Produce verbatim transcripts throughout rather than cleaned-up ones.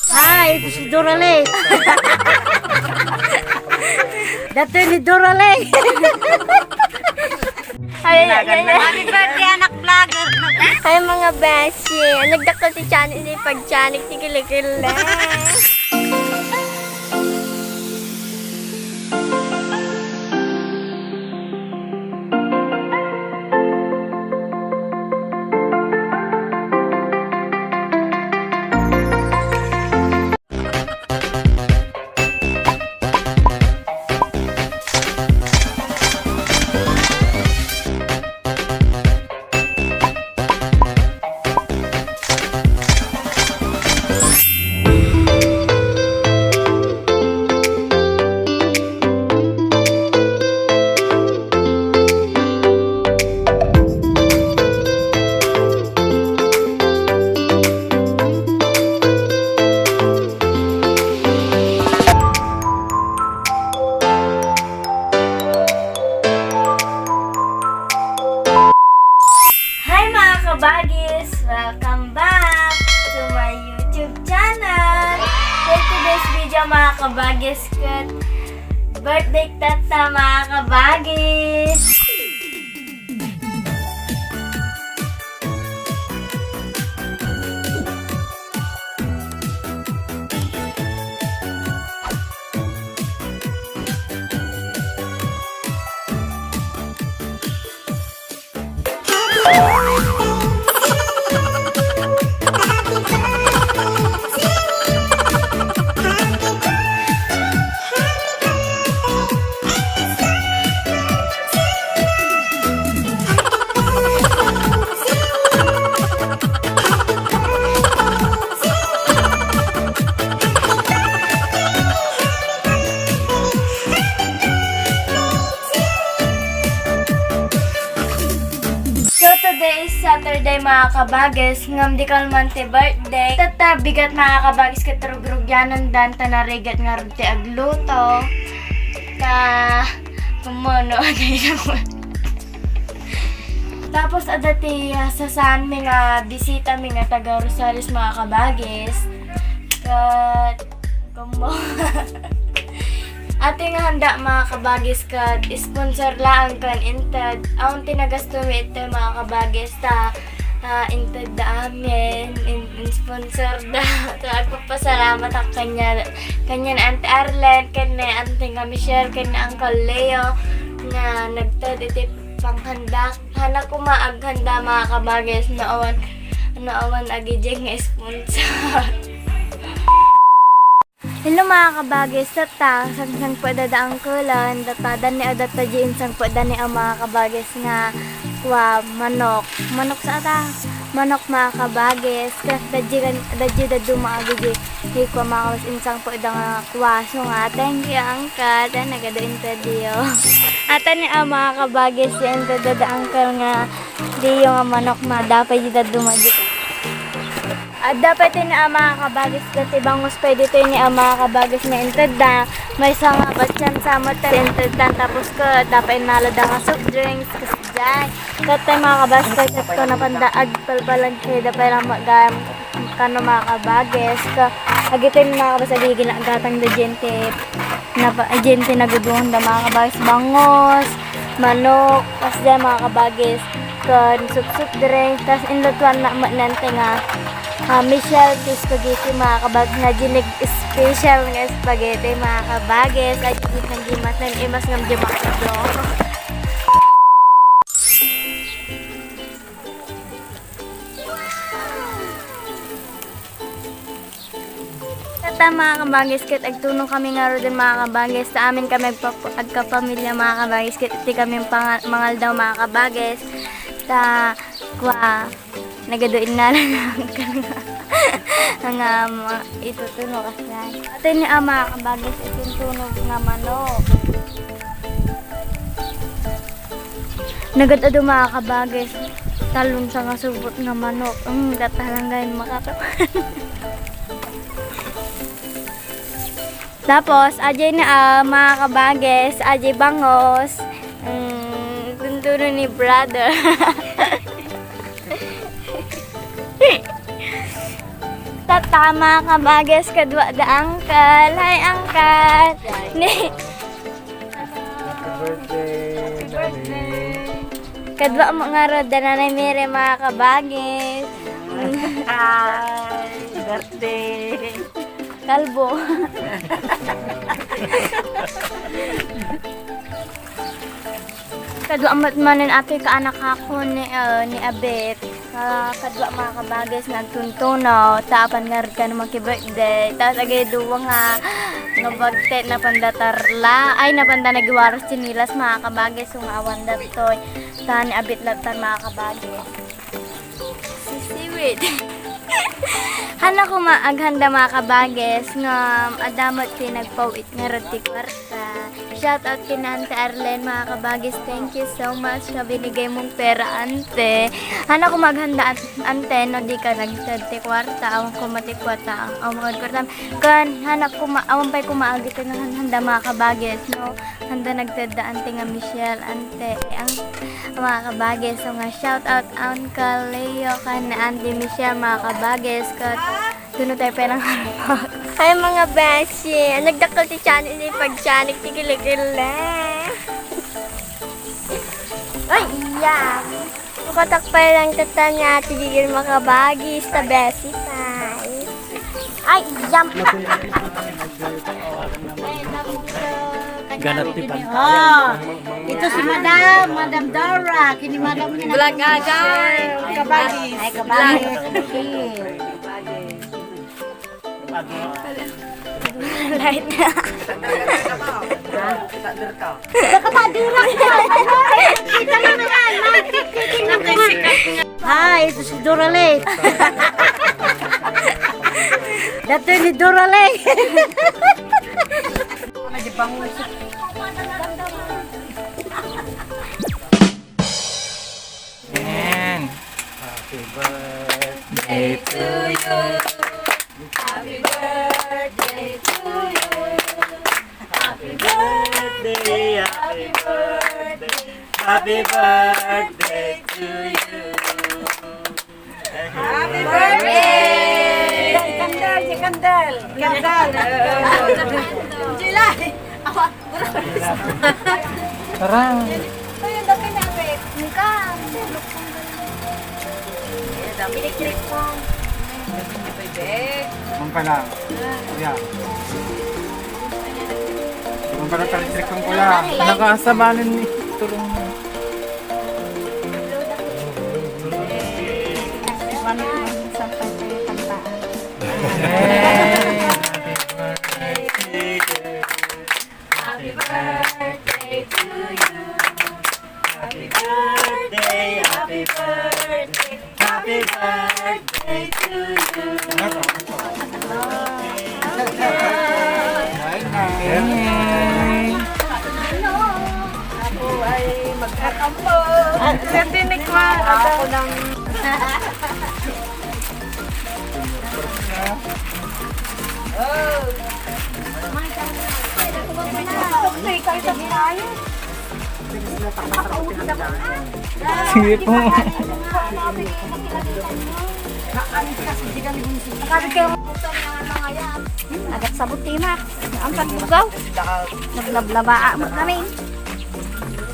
Hi, ito si Dorale. Dati ni Dorale. Ay, ay, ay, ay. Happy birthday, anak vlogger. Hi, mga beshi. Nagdakkel ti tiyanik, ni pagtiyanik ti kilikili. Hi, mga kabagis! Welcome back to my YouTube channel! For today's video, mga kabagis, ket birthday tatta, mga kabagis! So, today is Saturday, mga kabagis, ngem di kalman ti birthday. Tatta, bigat, mga kabagis, ket rugrugyanan dan ta narigat ngarud ti agluto. Ta, kumano, ano yun? Tapos, adda ti, ah, sasaanmi nga bisitami nga taga Rosales, mga kabagis. Ket, Kumbo. Atoy nga handa, mga kabagis, ket sponsor laeng ken inted. Awan ti nagastomi itoy, mga kabagis, ta, ah, inted da amin, in, in sponsor da. So, agpapasalamat ak kanian, kanian Auntie Arlene, ken ni Auntie nga Michelle, ken ni Uncle Leo, nga nagted iti panghandak. Hana koma aghanda, mga kabagis, no awan, no awan agidi nga sponsor. Hello, mga kabagis, tatta, sangsangpetda da uncle-en, tatta, dani a datta di insangpetda ni a, mga kabagis, nga kua, manok. Manok sa ata? Manok, mga kabagis, tatta, di kan, da di da duma agidi. Di kua, mga kabagis, insangpetda nga kua. So nga, thank you, uncle, ta nagadu interview. Ata ni a, mga kabagis, intedda da uncle nga diyo nga manok, madapay di da duma di. Adda pay ti ni a, mga kabagis, ket ti bangus pay ditoy ni a, mga kabagis, nga intedda. Maysa nga batyan sa met ti inteddan, tapos ket adda pay inalada nga soft drinks, kasdiay. Ket tay, mga kabagis, ket ko napanda agpalpalan kay da pay lang magam kano, mga kabagis. Ka, agitoy, mga kabagis, agi ginagatang da diente. Napa-, diente naguduhan da, mga kabagis, bangus, manok, kasdiay, mga kabagis, ken soft, soft drink, tas inlutuan na met nante nga, ah, Michelle ti spaghetti, mga kabagis, nga dinig special nga spaghetti, mga kabagis, ay, di nang gimat, nang imas ngam di makadlo. Tatta, mga kabagis, ket agtuno kami ngaruden, mga kabagis, ta amin kami agpap-, agkapamilya, mga kabagis, ket iti kami pangal-, mangaldaw, mga kabagis, ta kua, nagadu innala nga, nga ma-, itutuno kasdiay. Atoy ni a, mga kabagis, ituntunog nga manok. Nagad-adu, mga kabagis, talon sa nga subot nga manok. Mm, tatta lang gayam makakaw. Tapos, adiay ni a, mga kabagis, adiay bangus. Mm, tuntuno ni brother. Ta, Ta, mga kabages, kadua da Uncle. Hi, Uncle. Ni Happy birthday, Nani. Kadua mo nga rod da Nanay Mary, mga kabages. Hi, birthday. Kalbo. Kadua met manen atoy kaanak ako ni, eh, ni Abet. Ah, kadua, mga kabages, nagtuntunaw, ta apan ngarud kano maki-birthday. Tapos agay dua nga, nga bagtet, napanda tarla. Ay, napanda nagiwaras tsinelas, mga kabages, so nga awan datoy. Ta ni Abet latan, mga kabages. Sisiwit. Hana koma aghanda, mga kabages, ngem adda met ti nagpaw-it ngarud ti kwarta. Shout out ken Ante Arlene, mga kabages. Thank you so much nga binigay mong pera, Ante. Hana koma aghanda, an-, Ante, no di ka nagted ti kwarta. Awan koma ti kwarta. Awan koma ti kwarta. Kan, hana koma, awan pay koma agay ti nga handa, mga kabages, no? Handa nagted da Ante nga Michelle, Ante. Ang mga kabages, so nga shout out Uncle Leo ken Auntie Michelle, mga kabages, ket duno tayo pay nang harpak. Hi, mga beshi! Nagdakkel ti channel ni pagchanik ti Gili-gili. Ay, yan! Ukatak pay lang tatan nga Ate Gigil, mga kabages, ta beshi pay. Ay, yan! Ganat ti bantay. Oh, ito si Madam, Madam Dora. Kini Madam ni Vlog agay. Kabagis. Ay, kabagis. Okay. Light. Nakatadirak ka. Kita na naman. Hi, ito si Dora Late. Datoy ni Dora Late. Ayan. Happy birthday to you. Happy birthday to you. Happy birthday, happy birthday, happy birthday to you. Happy birthday! Candle, candle, candle. July! Awa, tara. Ay, ang dami na, Bek. Ang ka. Electric fan. Ang pala. Yeah. Ang pala, electric fan ko lang. Nakasabanan ni Turong. Happy birthday to you. Happy birthday, happy birthday, happy birthday to you. Ako ay magkakampo. Sa tinikma, ako ng Sige po. Agad sabot, Tina. Ang pagbugaw. Naglablabaa mo kami.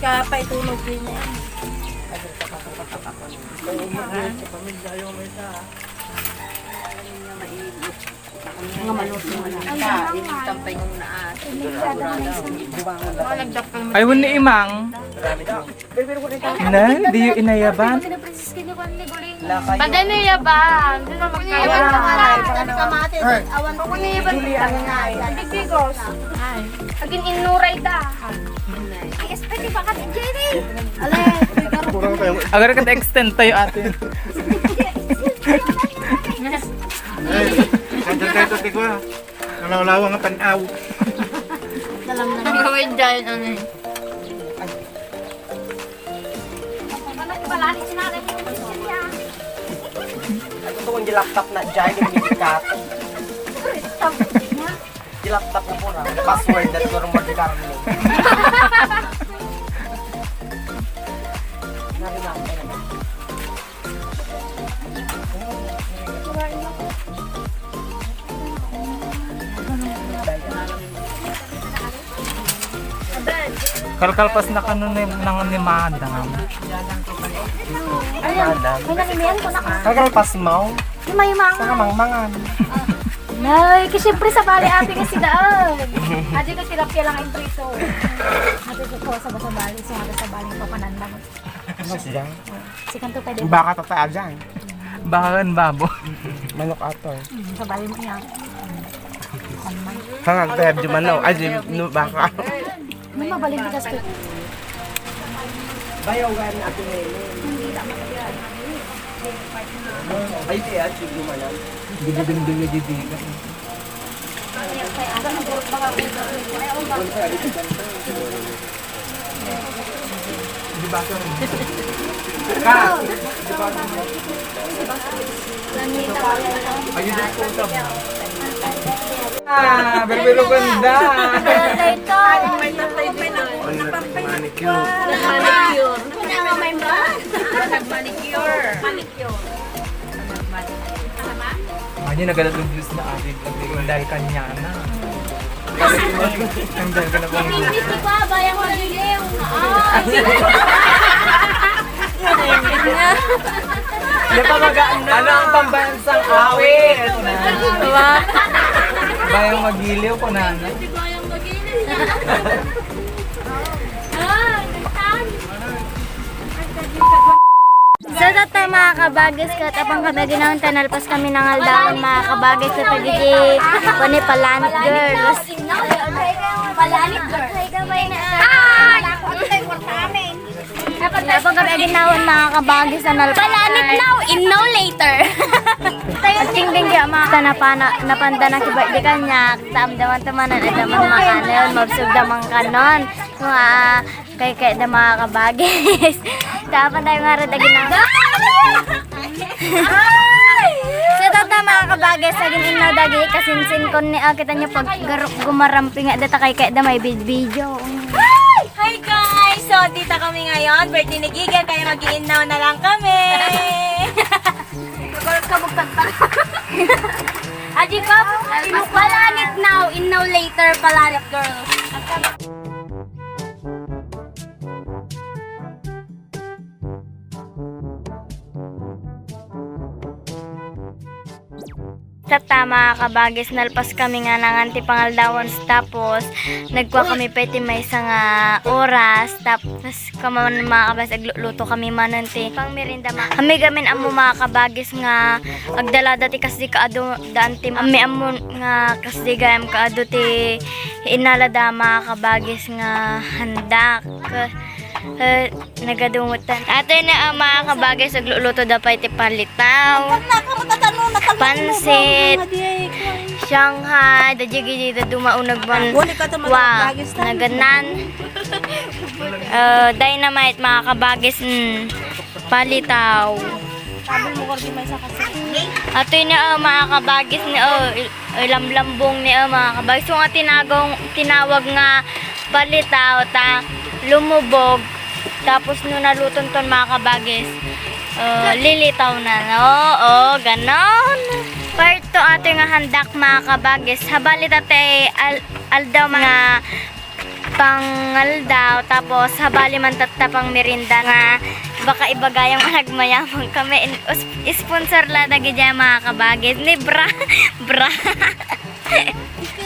Kapaitulog din yan. Mga maluto na. Ay, wen ni Imang. Nay, diyo inayaban? Pwede niya ba? Awan ko kamatis. Awan ko niya ba? Bigigos. Agin inuray da. Ay, espete ba ka ni Jenny? Ale, agar ka extend tayo, ate. Ay, sandal tayo, ate ko, ah. Nalawlawa nga pan-aw. Ang gawin dyan, ano eh. Gusto kong laptop na dyan, yung minikat. Laptop ko po na. Password at normal di karne. Kalkalpas na kano ni, nang ni Madam. Ayan, may nanimian ko na ka. Kalkalpas mo? Yung may mga. Saka mangmangan. Nay, kasi siyempre sa bali ate kasi daan. Adi ka tilapia lang ang prito. Ate ko po sa basa bali, sa basa bali papanan lang. Ano siya? Sikan to pwede. Baka tataya dyan. Bahan babo. Manok ato. Hmm, sa bali mo yan. Hangag tayo di manaw. Ay, di, no, baka. May mabalin di kasto. Bayaw gani ako ngayon. Ay, di, at yung gumalaw. Hindi din din na di di. Ah, berbero ganda. Manicure. Manicure. Manicure. Ano yung nagdadugos na ating pagdahil kanya na? Ang dahil ka na pong Hindi ko ba, bayang magiliw. Ah, Napamagaan na. Ano ang pambansang awit? Diba? Bayang magiliw ko na. Hindi bayang magiliw. Ah, nagtan. So, tatta, mga kabagis, ket apang kami ginaon, ta nalpas kami nang aldaw, mga kabagis, ket dagiti kuan ni Palanit Girls. Palanit Girls. Ah! Apang kami ginaon, mga kabagis, ta nalpas. Palanit now, in now later. Tayo, ting, ting, ting, mga ta napana-, napanda na ki birthday kaniak, ta amdaman ti manen, adda man makanon, mabsog da man kanon. Mga Kay, kay da, mga kabagis. Tapos tayo nga rin, dagin na. So, tatta, mga kabagis, agin-innaw dagi, kasinsin ko ni, ah, kita niyo pag garu-, gumaramping nga data kay, kay da may vid-, video. Hi, guys! So, dito kami ngayon. Birthday ni Giga, kaya mag-iinnaw na lang kami. Kabugtag pa. Adi ka, Palanit now, in now later, Palanit girl. Tatta, mga kabagis, nalpas kami nga nangan ti pangaldawan, tapos nagkua kami pay ti maysa nga oras, tapos kaman, mga kabagis, agluto kami manen ti pangmerienda, ma-, ammig amin ammo, mga kabagis, nga agdalada ti kasdi kaadu, daan ti ammig ammo nga kasdi gayam kaadu ti inalada, mga kabagis, nga handak. Eh, nagadungutan. Atoy na, ah, mga kabagis, agluluto da pay ti palitaw. Pansit. Shanghai, da jigi da dumaunag ban. Wow, naganan. Eh, dynamite, mga kabagis, mm. Palitaw. Sabi mo, Gordy, may isa kasi. Atoy na, ah, mga kabagis, ni, oh, il-, oh, lamlambong ni, ah, mga kabagis. So, nga tinagaw-, tinawag nga palitaw, ta lumubog. Tapos, no naluton ton, mga kabagis, ah, lilitaw na, no? Oh, ganon. Part two, atoy nga handak, mga kabagis. Habali, tatay, al-, aldaw, mga pangaldaw, tapos habali man tatta pangmerienda nga baka ibagayam nga nagmayaman kami. In-, us-, sponsor la dagiti mga kabagis ni Bra. Bra.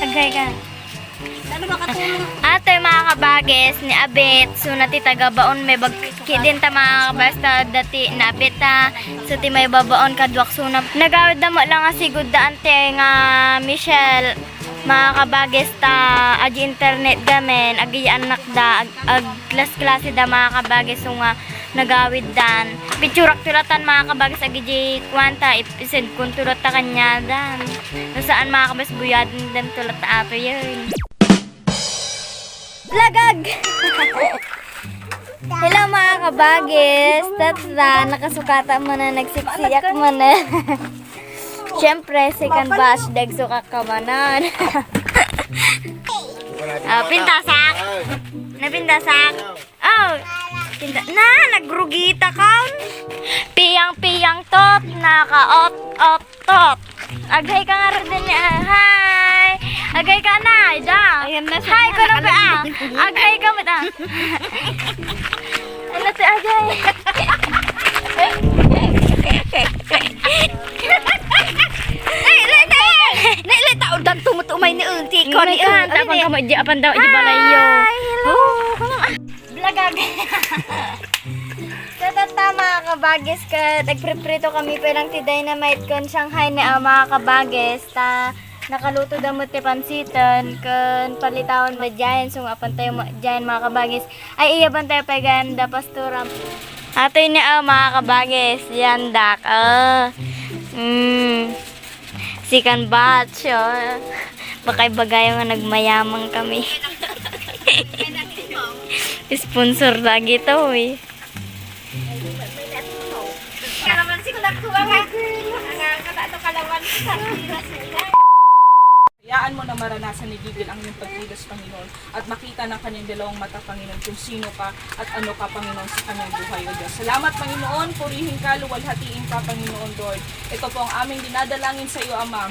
Agay ka. Ano ba katulong? Atoy mga kabagis ni Abit, so na ti tagabaon may bag-, kidin ta mga kabagis ta dati na Abit ta, so ti may babaon kaduak so na. Nagawid na mo lang nga sigud daan ti nga Michelle. Mga kabagis ta, adi internet da men, agiyanak da, ag-, agklas-klase da mga kabagis, so nga nagawid dan. Picturak tulatan mga kabagis, agidi kuanta, ip-, isend kun tulata kanya dan. No saan mga kabagis, buyaden dan tulata ato yun. Lagag! Hello mga kabagis, tatta, nakasukata mo na, nagsiksiak mo na. Siyempre, second batch, dagsukak ka manan. Ah, pintasak. Napintasak. Oh, pinta-, na, nagrugita ka. Piyang-piyang tot, nakaot-ot tot. Agay ka nga rin din, ah, hi. Agay ka na, Ida. Ayan na siya. Hi, Ano ba, ah? Agay ka mo, ah. Ano to, agay? Nay, nay, nay! Nay, nay, tao, dagto mo to, umay ni Unti, ko ni Unti. Tapang ka mo, di apan daw, di balayo. Hi, hello. Oh. Blagag. Sa tatta, mga kabagis, ket agpriprito kami pay lang ti dynamite ken Shanghai ni, ah, mga kabagis. Ta, nakaluto da met ti pansiten, ken palitawan met diayen, so, apan tayo ma-, diayen, mga kabagis. Ay, iya, bantay pay gayam da, Pastora. Atoy ni, ah, mga kabagis, yan, dak, ah. Mm. Second batch, oh. Baka ibagay nga nagmayaman kami. Sponsor lagi to, eh. Kalamansi ko nagkuha nga. Ang, ah, kata-, kalamansi sa Pilipinas. Hayaan mo na maranasan ni Gigil ang iyong pagtigas, Panginoon, at makita ng kanyang dalawang mata, Panginoon, kung sino ka at ano ka, Panginoon, sa kanyang buhay, O Diyos. Salamat, Panginoon, purihin ka, luwalhatiin ka, Panginoon, Lord. Ito po ang aming dinadalangin sa iyo, Ama,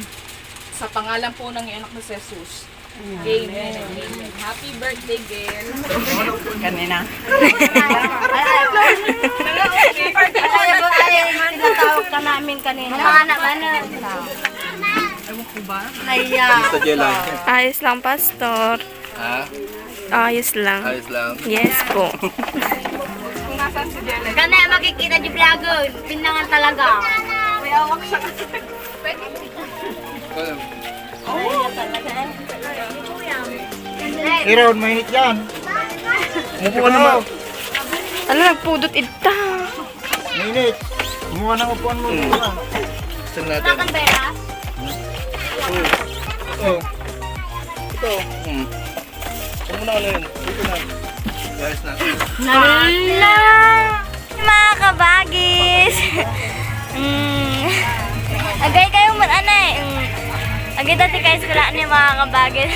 sa pangalan po ng iyong anak na si Jesus. Amen. Amen. Happy birthday, Gil. Kanina. Ay, ay, tinatawag ka namin kanina. Mga anak, ano? Ewan ko ba? Naiya. Sa jail lang. Ayos lang, Pastor. Ha? Ayos lang. Ayos lang. Yes po. Kung nasaan si Jelay? Kami ang makikita di vlogger. Pinangan talaga. May awak siya kasi. Pwede. Ayun. Iraw, mainit yan. Umupo ka naman. Ala, nagpudot ita. Mainit. Kumuha ng upuan mo. Hmm. Kumuha. Saan natin? Bakit pera? Oh. Ito. Hmm. Huwag mo na ano yun. Ito na. Guys na. Hala! Mga kabagis! Mm. Agay kayo man, anay. Mm. Agay dati kayo sila ni mga kabagis.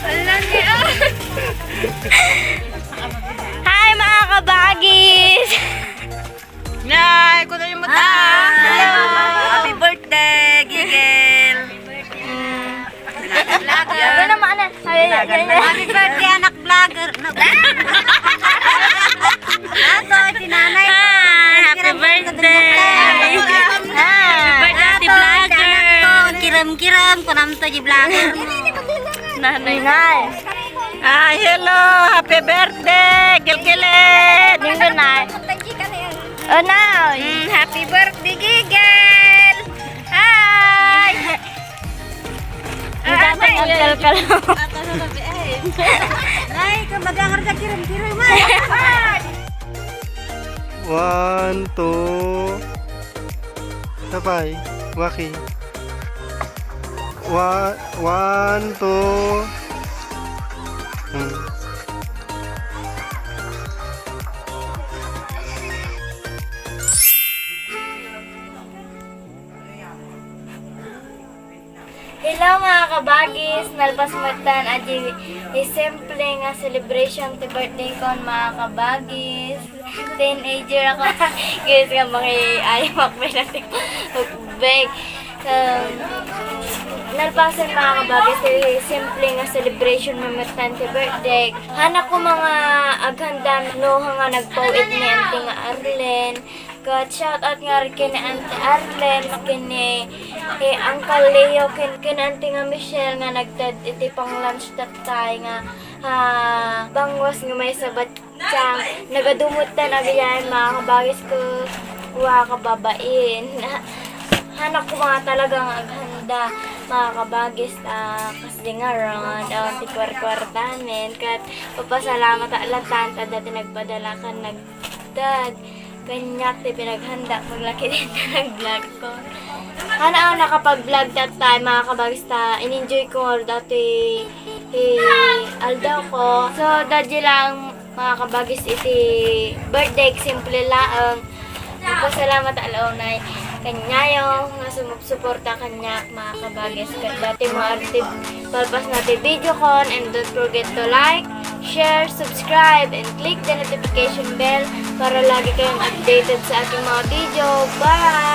Alam niya. Hi, mga kabagis! Nay, kuno yung mata. Hi! Hello! Happy birthday, Gigil! Mm. Vlogger. Ano naman, ano? Ay, ay, ay, ay. Happy birthday, anak vlogger. Ato, si nanay. Hi, happy birthday. Hi. Happy birthday, ate vlogger. Anak ko, kiram-kiram, kunam to, di vlogger. Nanay. Nay. Ah, hello, happy birthday, Gilgilid. Dinggo, Nay. Oh, Nay. Mm, happy birthday, Gigil! Hi! Ang tatay, nagkalkal. Ay, kamagangar na kirim-kirim, ay. One, two. Sabay, waki. Wa-, one, two. Hmm. Hello, mga kabagis! Nalpas met tan a di simple nga celebration ti birthday kon, mga kabagis. Teenager ako. Guys, nga mangiayamak may natin hukbek. Um, nalpasan, mga kabagis, ti simple nga celebration met tan ti birthday. Hanak ko mga aghanda no nga nagpaw-it ni Auntie nga Arlene. Ket shout out nga ken ni Auntie Arlene, ken ni, eh, Uncle Leo, ken, ken Auntie nga Michelle nga nagted iti pang-lunch tattay nga, ah, bangbas nga maysa a batchang. Nagadu met tan agiyan, mga kabagis ko, wa kababain. Hanak ko mga talagang aghanda, mga kabagis, ah, kasdi ngarud, ah, ti kwarkwaratamin, ket papasalamat a latan, ta dati nagpadala ken nag- Dad, kaniak ti pinaghanda, maglaki din ta nag-vlog ko. Haan, nakapag-vlog that time, mga kabagis, ta in-enjoy ko nga dati, eh, aldaw ko. So, dadya lang, mga kabagis, iti birthday, simple laeng. Nagpasalamat a launay. Kaniayo, nga sumupsuporta kaniak, mga kabagis, ket dati mo arti palpasna ti video kon, and don't forget to like, share, subscribe, and click the notification bell para lagi kayong updated sa aking mga video. Bye!